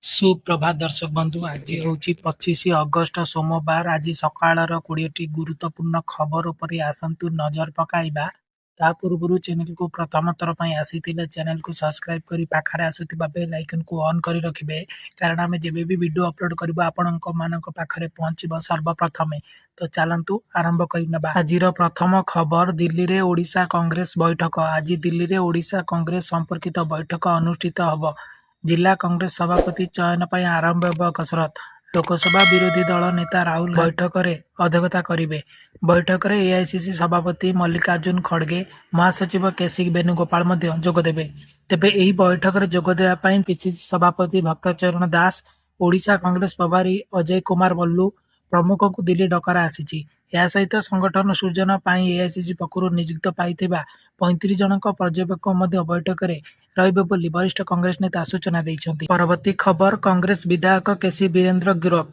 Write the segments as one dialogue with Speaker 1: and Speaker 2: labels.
Speaker 1: ସୁପ୍ରଭାତ ଦର୍ଶକ ବନ୍ଧୁ। ଆଜି ହେଉଛି 25 ଅଗଷ୍ଟ ସୋମବାର। ଆଜି ସକାଳର 20ଟି ଗୁରୁତ୍ୱପୂର୍ଣ୍ଣ ଖବର ଉପରେ ଆସନ୍ତୁ ନଜର ପକାଇବା। ତା ପୂର୍ବରୁ ଚ୍ୟାନେଲକୁ ପ୍ରଥମ ଥର ପାଇଁ ଆସିଥିଲେ ଚ୍ୟାନେଲକୁ ସବସ୍କ୍ରାଇବ୍ କରି ପାଖରେ ଆସୁଥିବା ବେଲ୍ ଆଇକନ୍କୁ ଅନ୍ କରି ରଖିବେ, କାରଣ ଆମେ ଯେବେ ବି ଭିଡ଼ିଓ ଅପଲୋଡ଼ କରିବୁ, ଆପଣଙ୍କ ମାନଙ୍କ ପାଖରେ ପହଞ୍ଚିବ ସର୍ବପ୍ରଥମେ। ତ ଚାଲନ୍ତୁ ଆରମ୍ଭ କରିନେବା ଆଜିର ପ୍ରଥମ ଖବର। ଦିଲ୍ଲୀରେ ଓଡ଼ିଶା କଂଗ୍ରେସ ବୈଠକ। ଆଜି ଦିଲ୍ଲୀରେ ଓଡ଼ିଶା କଂଗ୍ରେସ ସମ୍ପର୍କିତ ବୈଠକ ଅନୁଷ୍ଠିତ ହେବ। ଜିଲ୍ଲା କଂଗ୍ରେସ ସଭାପତି ଚୟନ ପାଇଁ ଆରମ୍ଭ ହେବ କସରତ। ଲୋକସଭା ବିରୋଧୀ ଦଳ ନେତା ରାହୁଲ ବୈଠକରେ ଅଧ୍ୟକ୍ଷତା କରିବେ। ବୈଠକରେ ଏଆଇସିସି ସଭାପତି ମଲ୍ଲିକାର୍ଜୁନ ଖଡ଼ଗେ, ମହାସଚିବ କେସି ବେଣୁଗୋପାଳ ମଧ୍ୟ ଯୋଗଦେବେ। ତେବେ ଏହି ବୈଠକରେ ଯୋଗଦେବା ପାଇଁ ପିସିସି ସଭାପତି ଭକ୍ତଚରଣ ଦାସ, ଓଡ଼ିଶା କଂଗ୍ରେସ ପ୍ରଭାରୀ ଅଜୟ କୁମାର ବଲ୍ଲୁ ପ୍ରମୁଖଙ୍କୁ ଦିଲ୍ଲୀ ଡକରା ଆସିଛି। ଏହା ସହିତ ସଂଗଠନ ସୃଜନ ପାଇଁ ଏଆଇସିସି ପକ୍ଷରୁ ନିଯୁକ୍ତି ପାଇଥିବା 35 ଜଣଙ୍କ ପର୍ଯ୍ୟବେକ୍ଷକ ମଧ୍ୟ ବୈଠକରେ ରହିବେ ବୋଲି ବରିଷ୍ଠ କଂଗ୍ରେସ ନେତା ସୂଚନା ଦେଇଛନ୍ତି। ପରବର୍ତ୍ତୀ ଖବର, କଂଗ୍ରେସ ବିଧାୟକ କେସି ବୀରେନ୍ଦ୍ର ଗିରଫ।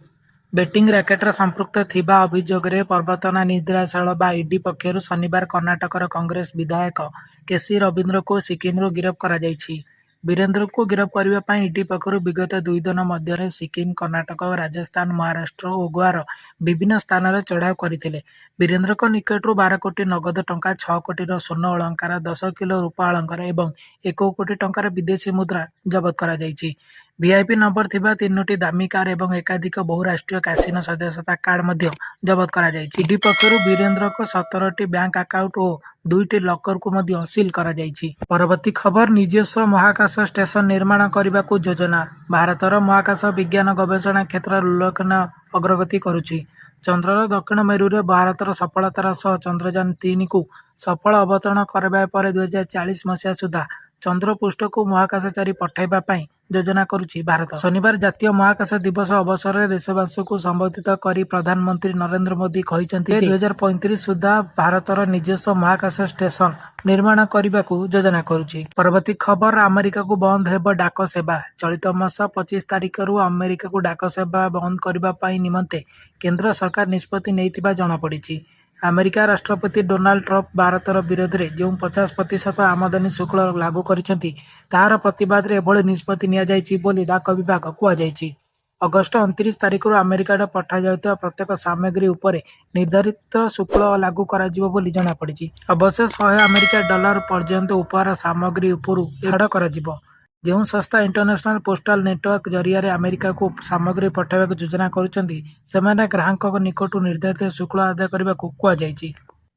Speaker 1: ବେଟିଂ ରାକେଟରେ ସମ୍ପୃକ୍ତ ଥିବା ଅଭିଯୋଗରେ ପ୍ରବର୍ତ୍ତନ ନିର୍ଦ୍ଦେଶାଳୟ ବା ଇଡି ପକ୍ଷରୁ ଶନିବାର କର୍ଣ୍ଣାଟକର କଂଗ୍ରେସ ବିଧାୟକ କେସି ରବୀନ୍ଦ୍ରଙ୍କୁ ସିକ୍କିମରୁ ଗିରଫ କରାଯାଇଛି। ବୀରେନ୍ଦ୍ରଙ୍କୁ ଗିରଫ କରିବା ପାଇଁ ଇଡି ପକ୍ଷରୁ ବିଗତ 2 ଦିନ ମଧ୍ୟରେ ସିକ୍କିମ, କର୍ଣ୍ଣାଟକ, ରାଜସ୍ଥାନ, ମହାରାଷ୍ଟ୍ର ଓ ଗୋଆର ବିଭିନ୍ନ ସ୍ଥାନରେ ଚଢ଼ାଉ କରିଥିଲେ। ବୀରେନ୍ଦ୍ରଙ୍କ ନିକଟରୁ 12 କୋଟି ନଗଦ ଟଙ୍କା, 6 କୋଟିର ସ୍ୱର୍ଣ୍ଣ ଅଳଙ୍କାର, 10 କିଲୋ ରୂପା ଅଳଙ୍କାର ଏବଂ 1 କୋଟି ଟଙ୍କାର ବିଦେଶୀ ମୁଦ୍ରା ଜବତ କରାଯାଇଛି। ଭିଆଇପି ନମ୍ବର ଥିବା ତିନୋଟି ଦାମୀ କାର ଏବଂ ଏକାଧିକ ବହୁରାଷ୍ଟ୍ରୀୟ କାସିନୋ ସଦସ୍ୟତା କାର୍ଡ ମଧ୍ୟ ଜବତ କରାଯାଇଛି। ଇଡି ପକ୍ଷରୁ ବୀରେନ୍ଦ୍ରଙ୍କ 17ଟି ବ୍ୟାଙ୍କ ଆକାଉଣ୍ଟ ଓ ଦୁଇଟି ଲକରକୁ ମଧ୍ୟ ସିଲ୍ କରାଯାଇଛି। ପରବର୍ତ୍ତୀ ଖବର, ନିଜସ୍ୱ ମହାକାଶ ଷ୍ଟେସନ ନିର୍ମାଣ କରିବାକୁ ଯୋଜନା। ଭାରତର ମହାକାଶ ବିଜ୍ଞାନ ଗବେଷଣା କ୍ଷେତ୍ରରେ ଉଲ୍ଲେଖନୀୟ ଅଗ୍ରଗତି କରୁଛି। ଚନ୍ଦ୍ରର ଦକ୍ଷିଣ ମେରୁରେ ଭାରତର ସଫଳତାର ସହ ଚନ୍ଦ୍ରଯାନ-3କୁ ସଫଳ ଅବତରଣ କରାଇବା ପରେ 2040 ମସିହା ସୁଦ୍ଧା ଚନ୍ଦ୍ରପୃଷ୍ଠକୁ ମହାକାଶଚାରୀ ପଠାଇବା ପାଇଁ ଯୋଜନା କରୁଛି ଭାରତ। ଶନିବାର ଜାତୀୟ ମହାକାଶ ଦିବସ ଅବସରରେ ଦେଶବାସୀଙ୍କୁ ସମ୍ବୋଧିତ କରି ପ୍ରଧାନମନ୍ତ୍ରୀ ନରେନ୍ଦ୍ର ମୋଦି କହିଛନ୍ତି ଯେ, 2035 ସୁଦ୍ଧା ଭାରତର ନିଜସ୍ୱ ମହାକାଶ ଷ୍ଟେସନ ନିର୍ମାଣ କରିବାକୁ ଯୋଜନା କରୁଛି। ପରବର୍ତ୍ତୀ ଖବର, ଆମେରିକାକୁ ବନ୍ଦ ହେବ ଡାକ ସେବା। ଚଳିତ ମାସ 25 ତାରିଖରୁ ଆମେରିକାକୁ ଡାକ ସେବା ବନ୍ଦ କରିବା ପାଇଁ ନିମନ୍ତେ କେନ୍ଦ୍ର ସରକାର ନିଷ୍ପତ୍ତି ନେଇଥିବା ଜଣାପଡ଼ିଛି। ଆମେରିକା ରାଷ୍ଟ୍ରପତି ଡୋନାଲ୍ଡ ଟ୍ରମ୍ପ ଭାରତର ବିରୋଧରେ ଯେଉଁ 50% ଆମଦାନୀ ଶୁଳ୍କ ଲାଗୁ କରିଛନ୍ତି, ତାହାର ପ୍ରତିବାଦରେ ଏଭଳି ନିଷ୍ପତ୍ତି ନିଆଯାଇଛି ବୋଲି ଡାକ ବିଭାଗ କୁହାଯାଇଛି। ଅଗଷ୍ଟ 29 ତାରିଖରୁ ଆମେରିକାରେ ପଠାଯାଉଥିବା ପ୍ରତ୍ୟେକ ସାମଗ୍ରୀ ଉପରେ ନିର୍ଦ୍ଧାରିତ ଶୁଳ୍କ ଲାଗୁ କରାଯିବ ବୋଲି ଜଣାପଡ଼ିଛି। ଅବଶ୍ୟ 100 ଆମେରିକା ଡଲାର ପର୍ଯ୍ୟନ୍ତ ଉପହାର ସାମଗ୍ରୀ ଉପରୁ ଛାଡ଼ କରାଯିବ। ଯେଉଁ ସଂସ୍ଥା ଇଣ୍ଟରନ୍ୟାସନାଲ ପୋଷ୍ଟାଲ ନେଟୱାର୍କ ଜରିଆରେ ଆମେରିକାକୁ ସାମଗ୍ରୀ ପଠାଇବାକୁ ଯୋଜନା କରୁଛନ୍ତି, ସେମାନେ ଗ୍ରାହକଙ୍କ ନିକଟରୁ ନିର୍ଦ୍ଧାରିତ ଶୁଳ୍କ ଆଦାୟ କରିବାକୁ କୁହାଯାଇଛି।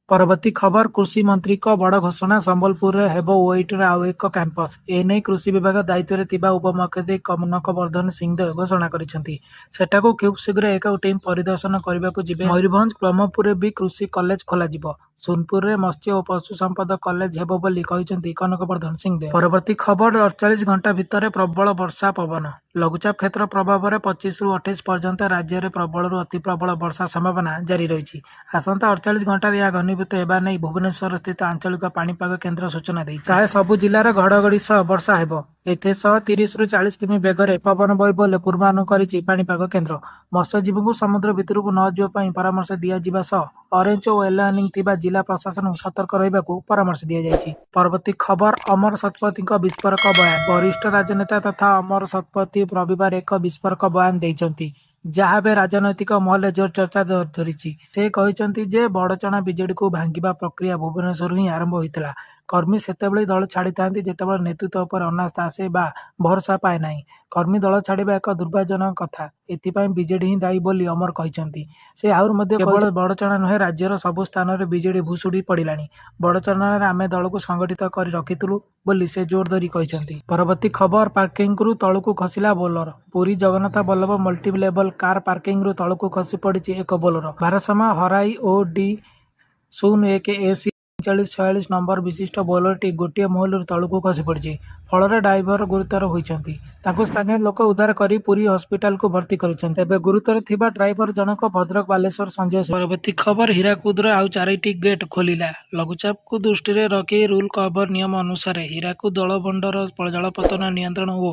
Speaker 1: ପରବର୍ତ୍ତୀ ଖବର, କୃଷି ମନ୍ତ୍ରୀଙ୍କ ବଡ଼ ଘୋଷଣା। ସମ୍ବଲପୁରରେ ହେବ ଓୟୁଏଟିର ଆଉ ଏକ କ୍ୟାମ୍ପସ। ଏନେଇ କୃଷି ବିଭାଗ ଦାୟିତ୍ୱରେ ଥିବା ଉପମୁଖ୍ୟମନ୍ତ୍ରୀ କନକ ବର୍ଦ୍ଧନ ସିଂହଦେଓ ଘୋଷଣା କରିଛନ୍ତି। ସେଠାକୁ ଖୁବଶୀଘ୍ର ଏକ ଟିମ୍ ପରିଦର୍ଶନ କରିବାକୁ ଯିବେ। ମୟୂରଭଞ୍ଜ ବ୍ରହ୍ମପୁରରେ ବି କୃଷି କଲେଜ ଖୋଲାଯିବ। ସୋନପୁରରେ ମତ୍ସ୍ୟ ଓ ପଶୁ ସମ୍ପଦ କଲେଜ ହେବ ବୋଲି କହିଛନ୍ତି କନକ ବର୍ଦ୍ଧନ ସିଂହଦେଓ। ପରବର୍ତ୍ତୀ ଖବର, 48 ଘଣ୍ଟା ଭିତରେ ପ୍ରବଳ ବର୍ଷା ପବନ। ଲଘୁଚାପ କ୍ଷେତ୍ର ପ୍ରଭାବରେ 25ରୁ 28 ପର୍ଯ୍ୟନ୍ତ ରାଜ୍ୟରେ ପ୍ରବଳରୁ ଅତି ପ୍ରବଳ ବର୍ଷା ସମ୍ଭାବନା ଜାରି ରହିଛି। ଆସନ୍ତା 48 ଘଣ୍ଟାରେ ଏହା ଘନୀଭୂତ ହେବା ନେଇ ଭୁବନେଶ୍ୱର ସ୍ଥିତ ଆଞ୍ଚଳିକ ପାଣିପାଗ କେନ୍ଦ୍ର ସୂଚନା ଦେଇଛି। ପ୍ରାୟ ସବୁ ଜିଲ୍ଲାରେ ଘଡ଼ଘଡ଼ି ସହ ବର୍ଷା ହେବ। ଏଥିସହ 30ରୁ 40 କିମି ବେଗରେ ପବନ ବହିବ ବୋଲି ପୂର୍ବାନୁମାନ କରିଛି ପାଣିପାଗ କେନ୍ଦ୍ର। ମତ୍ସ୍ୟଜୀବୀଙ୍କୁ ସମୁଦ୍ର ଭିତରକୁ ନ ଯିବା ପାଇଁ ପରାମର୍ଶ ଦିଆଯିବା ସହ ଅରେଞ୍ଜ ଓ ୟେଲୋ ୱାର୍ଣ୍ଣିଂ ଥିବା ଜିଲ୍ଲା ପ୍ରଶାସନକୁ ସତର୍କ ରହିବାକୁ ପରାମର୍ଶ ଦିଆଯାଇଛି। ପରବର୍ତ୍ତୀ ଖବର, ଅମର ଶତପଥୀଙ୍କ ବିସ୍ଫୋରକ ବୟାନ। ବରିଷ୍ଠ ରାଜନେତା ତଥା ଅମର ଶତପଥୀ ରବିବାର ଏକ ବିସ୍ଫୋରକ ବୟାନ ଦେଇଛନ୍ତି, ଯାହା ଏବେ ରାଜନୈତିକ ମହଲରେ ଜୋର ଚର୍ଚ୍ଚା ଧରିଛି। ସେ କହିଛନ୍ତି ଯେ, ବଡ଼ଚଣା ବିଜେଡିକୁ ଭାଙ୍ଗିବା ପ୍ରକ୍ରିୟା ଭୁବନେଶ୍ୱରରୁ ହିଁ ଆରମ୍ଭ ହୋଇଥିଲା। କର୍ମୀ ସେତେବେଳେ ଦଳ ଛାଡ଼ିଥାନ୍ତି, ଯେତେବେଳେ ନେତୃତ୍ୱ ଉପରେ ଅନାସ୍ଥା ଆସେ ବା ଭରସା ପାଏ ନାହିଁ। କର୍ମୀ ଦଳ ଛାଡ଼ିବା ଏକ ଦୁର୍ଭାଗ୍ୟଜନକ କଥା। ଏଥିପାଇଁ ବିଜେଡି ହିଁ ଦାୟୀ ବୋଲି ଅମର କହିଛନ୍ତି। ସେ ଆହୁରି ମଧ୍ୟ କେବଳ ବଡ଼ଚଣା ନୁହେଁ, ରାଜ୍ୟର ସବୁ ସ୍ଥାନରେ ବିଜେଡି ଭୁଶୁଡ଼ି ପଡ଼ିଲାଣି। ବଡ଼ଚଣାରେ ଆମେ ଦଳକୁ ସଂଗଠିତ କରି ରଖିଥିଲୁ ବୋଲି ସେ ଜୋର ଧରି କହିଛନ୍ତି। ପରବର୍ତ୍ତୀ ଖବର, ପାର୍କିଂରୁ ତଳକୁ ଖସିଲା ବୋଲେରୋ। ପୁରୀ ଜଗନ୍ନାଥ ବଲ୍ଲଭ ମଲ୍ଟିଲେଭଲ କାର ପାର୍କିଂରୁ ତଳକୁ ଖସି ପଡ଼ିଛି ଏକ ବୋଲେରୋ। ଭାରସାମ୍ୟ ହରାଇ OD 01 AC 3946 number ବିଶିଷ୍ଟ ବୋଲେରୋଟି ଗୋଟିଏ ମହଲାରୁ ତଳକୁ ଖସିପଡ଼ିଛି। ଫଳରେ ଡ୍ରାଇଭର ଗୁରୁତର ହୋଇଛନ୍ତି। ତାଙ୍କୁ ସ୍ଥାନୀୟ ଲୋକ ଉଦ୍ଧାର କରି ପୁରୀ ହସ୍ପିଟାଲକୁ ଭର୍ତ୍ତି କରିଛନ୍ତି। ତେବେ ଗୁରୁତର ଥିବା ଡ୍ରାଇଭର ଜଣକ ଭଦ୍ରକ ବାଲେଶ୍ୱର ସଞ୍ଜୟ ସେଠୀ। ପରବର୍ତ୍ତୀ ଖବର, ହୀରାକୁଦର ଆଉ ଚାରିଟି ଗେଟ୍ ଖୋଲିଲା। ଲଘୁଚାପକୁ ଦୃଷ୍ଟିରେ ରଖି ରୁଲ୍ କଭର ନିୟମ ଅନୁସାରେ ହୀରାକୁଦ ଜଳଭଣ୍ଡାର ଜଳପତ୍ତନ ନିୟନ୍ତ୍ରଣ ଓ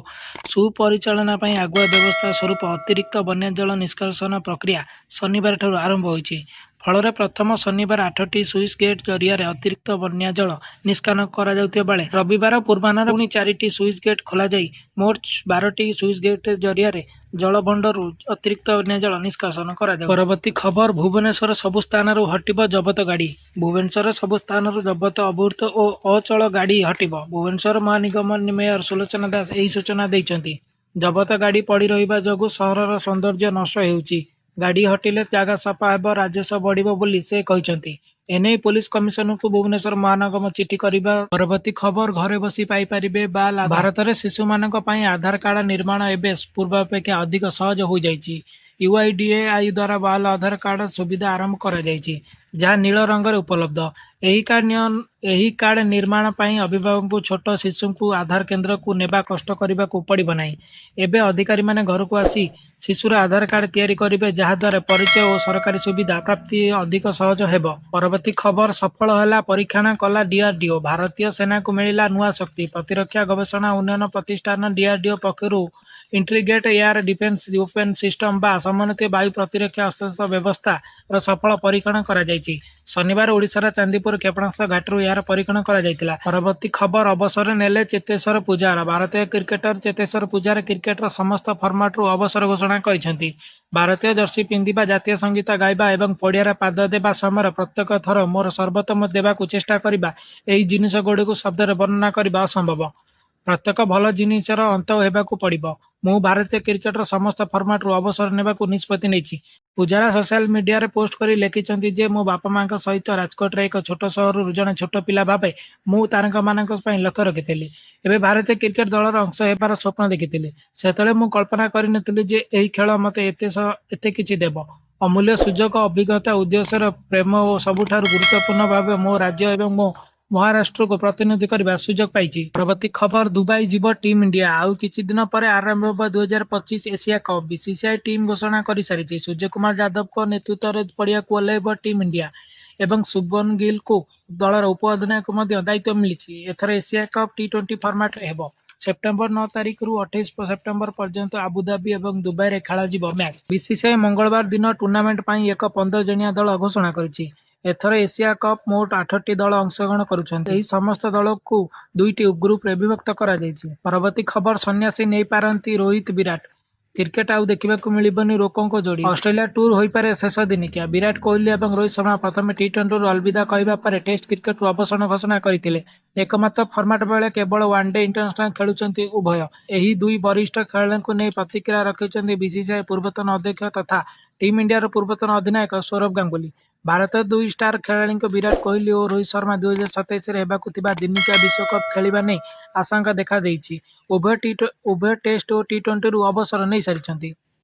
Speaker 1: ସୁପରିଚାଳନା ପାଇଁ ଆଗୁଆ ବ୍ୟବସ୍ଥା ସ୍ୱରୂପ ଅତିରିକ୍ତ ବନ୍ୟାଜଳ ନିଷ୍କାସନ ପ୍ରକ୍ରିୟା ଶନିବାରଠାରୁ ଆରମ୍ଭ ହୋଇଛି। ଫଳରେ ପ୍ରଥମ ଶନିବାର 8ଟି ସ୍ଲୁଇସ୍ ଗେଟ୍ ଜରିଆରେ ଅତିରିକ୍ତ ବନ୍ୟାଜଳ ନିଷ୍କାସନ କରାଯାଉଥିବା ବେଳେ ରବିବାର ପୂର୍ବାହ୍ନରେ ପୁଣି 4ଟି ସ୍ଲୁଇସ୍ ଗେଟ୍ ଖୋଲାଯାଇ ମୋଟ 12ଟି ସ୍ଲୁଇସ୍ ଗେଟ୍ ଜରିଆରେ ଜଳଭଣ୍ଡାରରୁ ଅତିରିକ୍ତ ବନ୍ୟାଜଳ ନିଷ୍କାସନ କରାଯାଉଛି। ପରବର୍ତ୍ତୀ ଖବର ଭୁବନେଶ୍ୱର ସବୁ ସ୍ଥାନରୁ ହଟିବ ଜବତ ଗାଡ଼ି। ଭୁବନେଶ୍ୱର ସବୁ ସ୍ଥାନରୁ ଜବତ, ଅବ୍ୟବହୃତ ଓ ଅଚଳ ଗାଡ଼ି ହଟିବ। ଭୁବନେଶ୍ୱର ମହାନିଗମ ମେୟର ସୁଲୋଚନା ଦାସ ଏହି ସୂଚନା ଦେଇଛନ୍ତି। ଜବତ ଗାଡ଼ି ପଡ଼ି ରହିବା ଯୋଗୁଁ ସହରର ସୌନ୍ଦର୍ଯ୍ୟ ନଷ୍ଟ ହେଉଛି। ଗାଡ଼ି ହଟିଲେ ଜାଗା ସଫା ହେବ, ରାଜସ୍ୱ ବଢ଼ିବ ବୋଲି ସେ କହିଛନ୍ତି। ଏନେଇ ପୋଲିସ କମିଶନରଙ୍କୁ ଭୁବନେଶ୍ୱର ମହାନଗମ ଚିଠି କରିବ। ପରବର୍ତ୍ତୀ ଖବର ଘରେ ବସି ପାଇପାରିବେ ବାଲ୍ ଆଧାର। ଭାରତରେ ଶିଶୁମାନଙ୍କ ପାଇଁ ଆଧାର କାର୍ଡ ନିର୍ମାଣ ଏବେ ପୂର୍ବାପେକ୍ଷା ଅଧିକ ସହଜ ହୋଇଯାଇଛି। ୟୁଆଇଡିଏଆଇ ଦ୍ୱାରା ବାଲ୍ ଆଧାର କାର୍ଡ ସୁବିଧା ଆରମ୍ଭ କରାଯାଇଛି, ଯାହା ନୀଳ ରଙ୍ଗରେ ଉପଲବ୍ଧ। ଏହି କାର୍ଡ ନିର୍ମାଣ ପାଇଁ ଅଭିଭାବକଙ୍କୁ ଛୋଟ ଶିଶୁଙ୍କୁ ଆଧାର କେନ୍ଦ୍ରକୁ ନେବା କଷ୍ଟ କରିବାକୁ ପଡ଼ିବ ନାହିଁ। ଏବେ ଅଧିକାରୀମାନେ ଘରକୁ ଆସି ଶିଶୁର ଆଧାର କାର୍ଡ ତିଆରି କରିବେ, ଯାହାଦ୍ୱାରା ପରିଚୟ ଓ ସରକାରୀ ସୁବିଧା ପ୍ରାପ୍ତି ଅଧିକ ସହଜ ହେବ। ପରବର୍ତ୍ତୀ ଖବର ସଫଳ ହେଲା ପରୀକ୍ଷଣ କଲା ଡିଆରଡିଓ। ଭାରତୀୟ ସେନାକୁ ମିଳିଲା ନୂଆ ଶକ୍ତି। ପ୍ରତିରକ୍ଷା ଗବେଷଣା ଉନ୍ନୟନ ପ୍ରତିଷ୍ଠାନ ଡିଆରଡିଓ ପକ୍ଷରୁ integrated air defence weapon system ବା ସମନ୍ୱିତ ବାୟୁ ପ୍ରତିରକ୍ଷା ଅସ୍ତ୍ରଶସ୍ତ୍ର ବ୍ୟବସ୍ଥାର ସଫଳ ପରୀକ୍ଷଣ କରାଯାଇଛି। ଶନିବାର ଓଡ଼ିଶାର ଚାନ୍ଦିପୁର କ୍ଷେପଣାସ୍ତ୍ର ଘାଟିରୁ ଏହାର ପରୀକ୍ଷଣ କରାଯାଇଥିଲା। ପରବର୍ତ୍ତୀ ଖବର ଅବସର ନେଲେ ଚେତେଶ୍ୱର ପୂଜାରା। ଭାରତୀୟ କ୍ରିକେଟର ଚେତେଶ୍ୱର ପୂଜାରା କ୍ରିକେଟର ସମସ୍ତ ଫର୍ମାଟରୁ ଅବସର ଘୋଷଣା କରିଛନ୍ତି। ଭାରତୀୟ ଜର୍ସି ପିନ୍ଧିବା, ଜାତୀୟ ସଙ୍ଗୀତ ଗାଇବା ଏବଂ ପଡ଼ିଆରେ ପାଦ ଦେବା ସମୟରେ ପ୍ରତ୍ୟେକ ଥର ମୋର ସର୍ବୋତ୍ତମ ଦେବାକୁ ଚେଷ୍ଟା କରିବା, ଏହି ଜିନିଷଗୁଡ଼ିକୁ ଶବ୍ଦରେ ବର୍ଣ୍ଣନା କରିବା ଅସମ୍ଭବ। ପ୍ରତ୍ୟେକ ଭଲ ଜିନିଷର ଅନ୍ତ ହେବାକୁ ପଡ଼ିବ। ମୁଁ ଭାରତୀୟ କ୍ରିକେଟର ସମସ୍ତ ଫର୍ମାଟରୁ ଅବସର ନେବାକୁ ନିଷ୍ପତ୍ତି ନେଇଛି। ପୂଜାରା ସୋସିଆଲ ମିଡିଆରେ ପୋଷ୍ଟ କରି ଲେଖିଛନ୍ତି ଯେ, ମୋ ବାପାମାଙ୍କ ସହିତ ରାଜକୋଟର ଏକ ଛୋଟ ସହରରୁ ଜଣେ ଛୋଟ ପିଲା ଭାବେ ମୁଁ ତାରକାମାନଙ୍କ ପାଇଁ ଲକ୍ଷ୍ୟ ରଖିଥିଲି। ଏବଂ ଭାରତୀୟ କ୍ରିକେଟ ଦଳର ଅଂଶ ହେବାର ସ୍ୱପ୍ନ ଦେଖିଥିଲି। ସେତେବେଳେ ମୁଁ କଳ୍ପନା କରିନଥିଲି ଯେ ଏହି ଖେଳ ମୋତେ ଏତେ କିଛି ଦେବ। ଅମୂଲ୍ୟ ସୁଯୋଗ, ଅଭିଜ୍ଞତା, ଉଦ୍ଦେଶ୍ୟର ପ୍ରେମ ଓ ସବୁଠାରୁ ଗୁରୁତ୍ୱପୂର୍ଣ୍ଣ ଭାବେ ମୋ ରାଜ୍ୟ ଏବଂ ମୋ ମହାରାଷ୍ଟ୍ରକୁ ପ୍ରତିନିଧିତ୍ୱ କରିବାର ସୁଯୋଗ ପାଇଛି। ପରବର୍ତ୍ତୀ ଖବର ଦୁବାଇ ଯିବ ଟିମ୍ ଇଣ୍ଡିଆ। ଆଉ କିଛି ଦିନ ପରେ ଆରମ୍ଭ ହେବ 2025 ଏସିଆ କପ୍। ବିସିସିଆଇ ଟିମ୍ ଘୋଷଣା କରିସାରିଛି। ସୂର୍ଯ୍ୟକୁମାର ଯାଦବଙ୍କ ନେତୃତ୍ୱରେ ପଡ଼ିଆକୁ ଓହ୍ଲାଇବ ଟିମ୍ ଇଣ୍ଡିଆ ଏବଂ ଶୁଭମନ ଗିଲଙ୍କୁ ଦଳର ଉପ-ଅଧିନାୟକ ମଧ୍ୟ ଦାୟିତ୍ୱ ମିଳିଛି। ଏଥର ଏସିଆ କପ୍ ଟି-ଟ୍ୱେଣ୍ଟି ଫର୍ମାଟରେ ହେବ। ସେପ୍ଟେମ୍ବର 9 ତାରିଖରୁ 28 ସେପ୍ଟେମ୍ବର ପର୍ଯ୍ୟନ୍ତ ଆବୁଧାବି ଏବଂ ଦୁବାଇରେ ଖେଳାଯିବ ମ୍ୟାଚ୍। ବିସିସିଆଇ ମଙ୍ଗଳବାର ଦିନ ଟୁର୍ଣ୍ଣାମେଣ୍ଟ ପାଇଁ ଏକ 15 ଜଣିଆ ଦଳ ଘୋଷଣା କରିଛି। ଏଥର ଏସିଆ କପ୍ ମୋଟ 8ଟି ଦଳ ଅଂଶଗ୍ରହଣ କରୁଛନ୍ତି। ଏହି ସମସ୍ତ ଦଳକୁ ଦୁଇଟି ଗ୍ରୁପରେ ବିଭକ୍ତ କରାଯାଇଛି। ପରବର୍ତ୍ତୀ ଖବର ସନ୍ନ୍ୟାସ ନେଇପାରନ୍ତି ରୋହିତ-ବିରାଟ। କ୍ରିକେଟ ଆଉ ଦେଖିବାକୁ ମିଳିବନି ରୋକଙ୍କ ଯୋଡ଼ି। ଅଷ୍ଟ୍ରେଲିଆ ଟୁର୍ ହୋଇପାରେ ଶେଷ ଦିନିକିଆ। ବିରାଟ କୋହଲି ଏବଂ ରୋହିତ ଶର୍ମା ପ୍ରଥମେ ଟି-ଟ୍ୱେଣ୍ଟିରୁ ଅଲବିଦା କହିବା ପରେ ଟେଷ୍ଟ କ୍ରିକେଟରୁ ଅବସର ଘୋଷଣା କରିଥିଲେ। ଏକମାତ୍ର ଫର୍ମାଟ ବେଳେ କେବଳ ୱାନଡେ ଇଣ୍ଟରନ୍ୟାସନାଲ ଖେଳୁଛନ୍ତି ଉଭୟ। ଏହି ଦୁଇ ବରିଷ୍ଠ ଖେଳାଳିଙ୍କୁ ନେଇ ପ୍ରତିକ୍ରିୟା ରଖିଛନ୍ତି ବିସିସିଆଇ ପୂର୍ବତନ ଅଧ୍ୟକ୍ଷ ତଥା ଟିମ୍ ଇଣ୍ଡିଆର ପୂର୍ବତନ ଅଧିନାୟକ ସୌରଭ ଗାଙ୍ଗୁଲି। ଭାରତର ଦୁଇ ଷ୍ଟାର ଖେଳାଳି ବିରାଟ କୋହଲି ଓ ରୋହିତ ଶର୍ମା 2027ରେ ହେବାକୁ ଥିବା ଦିନିକିଆ ବିଶ୍ୱକପ ଖେଳିବା ନେଇ ଆଶଙ୍କା ଦେଖାଦେଇଛି। ଉଭୟ ଟେଷ୍ଟ ଓ ଟି-ଟ୍ୱେଣ୍ଟିରୁ ଅବସର ନେଇସାରିଛନ୍ତି।